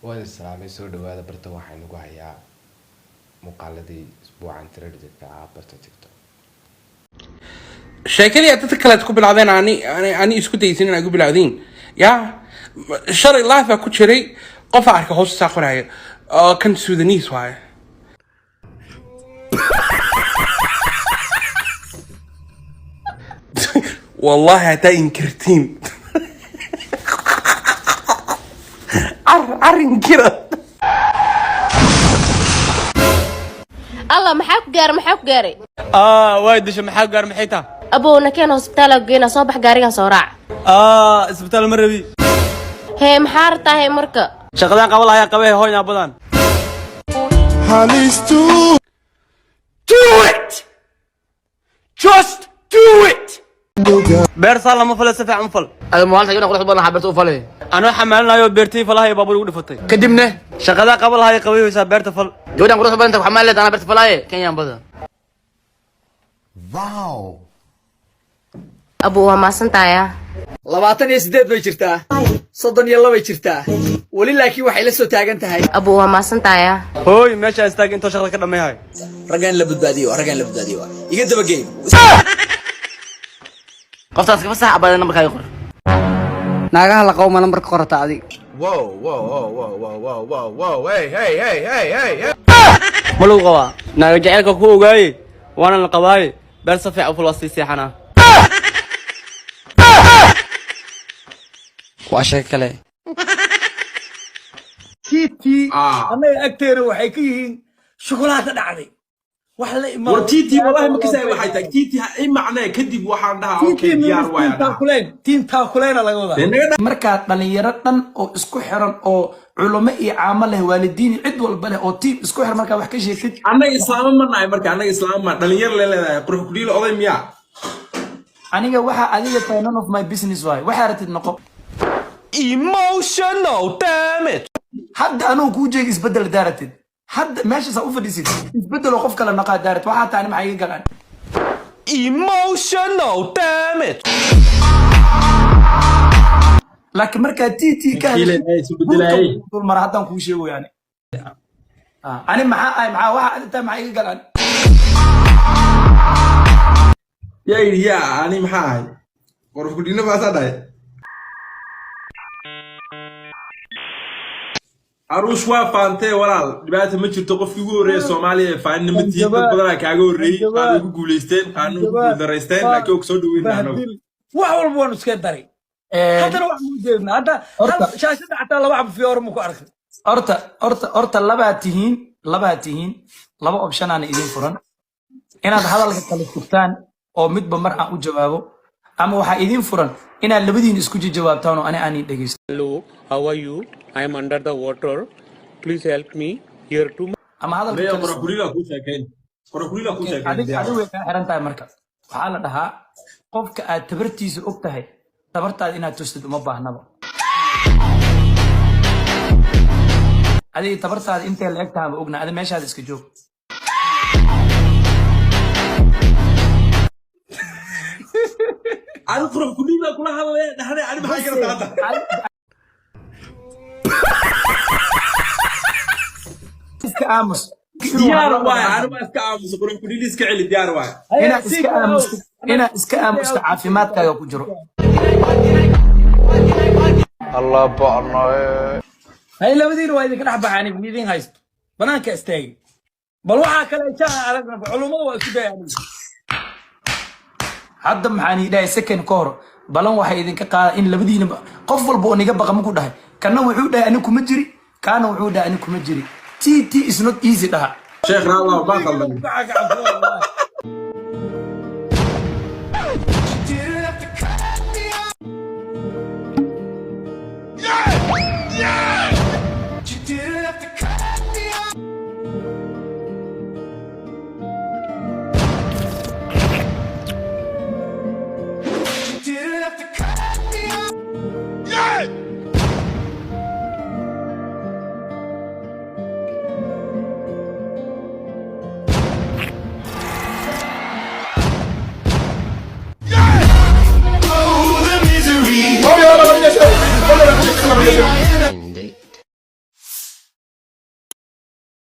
Waan islaamay. Soo dhawaada barta. Waxaa inagu hayaa muuqaaladii isbuucan trending-ka ah barta TikTok. Sheekadii aad dadka kale ku bilowdeen, ani isku daysin inaad ku bilowdiin. Ya shalay live baa ku jiray, qofa arka hoos saa qoraayo oo kan Sudanese waaye. Wallahi hataa inkirtiin, car car inkira. Allah, maxaa ku gaaray? Maxaa ku gaaray? Way disha. Maxaa gaar? Maxay taa? Abow, nakeen hosbitaal geena. Soo bax, gaarigan soo raac. Isbitaal ma rabi. Hee, maxaa rabtaa hee marka? Shaqadaan qaba lahayaa qabee hooynaa badan. Do it! Just do it! Beer saa lama fale, si fiican u fal. Ada maalinta gabadha quruxda badan waxaa beerta u falay. Anoo xamaalinayo beertii falahay baabuur igu dhifatay. Kadibna? Shaqadaa qaba lahaaya qabayhaysaa, beerta fal. Gabadhan quruxda badan inta waxaa leedahay anaa beerta falaaye kenyaan badan. Abow, waa maasantaaya. 28 bay jirtaa, 32 jirtaa weli, laakiin waxay la soo taagan tahay. Abow, waa maasantaaya. Hooy, meesha istaag intoo shaqada ka dhammayhay. Raggaan la badbaadiyo, raggaan la badbaadiyo, iga dabageey. Qoftaas ka fasax abada, nambarkaaga qor. Naagaha la qabo ma nambarka qorata adig? Whoa, hey, hey, hey, hey, hey, hey. Ma lagu qabaa? Naaga jaceylka ku ogaaye, waana la qabaaye. Beer si fiican u fal, waa sii seexanaa. Waa sheeko kale. TT annaga agteena waxay ka yihiin shukulaato dhacday wax la imaado. War TT wallahi ma kasay waxay tahay TT i macnee. Kadib waxaan dhahaa okay, diyaar waay aan dhahaa. Taakuleen, tiim taakuleena laga wadaa. Dee naga. Markaad dhalinyaro dhan oo isku xiran oo culamo iyo caamo leh, waalidiin iyo cid walba leh oo tiim isku xiran markaa wax ka sheegtid. Annaga islaama ma nahay marka, annaga islaama ma dhalinyar le leedahay? Qurux kudhiilo oday miyaa? Aniga waxa adiga tahay none of my business waay. Waxaa ratid noqo. Emotional damage! Hadda anugu kuu jeega isbedel daaratid, hadda meeshaasaa u fadhiisid isbedel oo qof kale naqaa daaratid. Waxaa tahay maxaa iga galaan? Emotional damage! Laakiin markaa TT ka Kiile, hadashid ay isu bedelaayay. dul mara haddaan kuu sheego yani. Ani maxaa ahay? Maxaa waxa adi tahay maxaa iga galaan? Yaa yidhi yaa ani maxaa ahay? Qurux kudhiilo baasaa dhahay. Aruush waa faantee walaal, dhibaata ma jirto. Qofkii ugu horreeya Soomaaliya ee faaninna ma tihin. Dad badanaa kaaga horreeyey, qaar way ku guulaysteen, qaarna way ku guuldaraysteen, laakiin waa kusoo dhaweynaa anagu. Wax walba waan iska daray, haddana wax muu jeedna hadda hal shaashada xataa laba xabo fiyoore mu ku arkay. Horta labaa tihiin, labaa tihiin, laba option aana idin furan: inaad hadalka kala sugtaan oo midba mar aan u jawaabo, ama waxaa idin furan inaad labadiin isku jawaabtaan oo ani aan dhegeysto. Hello, how are you? I am under the water. Please help me. Here to Ama hadalka Maya kala qurux sug. kudhiila kuu sheekayn, qurux kudhiila kuu sheekayn. Adig Diyaar. Adig way kaa xiran tahay. Marka waxaa la dhahaa qofka aad tabartiisa og tahay, tabartaada inaad tustid uma baahnaba. Adiga tabartaada intay la eg tahay ma ogna, adi meeshaada iska joog. Ani qurux kudhiila kula hadlaya dhahday, ani maxaa garata hadda? Iska aamus. Diyaar waay, ani waa iska aamusa. Qurux kudhiila iska celi, diyaar waay. Inaad iska aamusto, inaad iska aamusto caafimaadkaaga ku jiro. Allah ba'naye. Hay, labadiina waa idinka dhex baxay, aniga ma idin haysto, banaanka istaagay. Bal waxaa kale jaa aragna, culummada waa isku daya aniga. Hadda maxaan ii dhahay second ka hor? Balan waxay idinka qaada in labadiina qof walba oo niga baqa maku dhahay. Kana wuxuu dhahay ani kuma jiri, kaana wuxuu dhahay ani kuma jiri. TT is not easy dhaha. Sheekh Raalaw ma qaldan.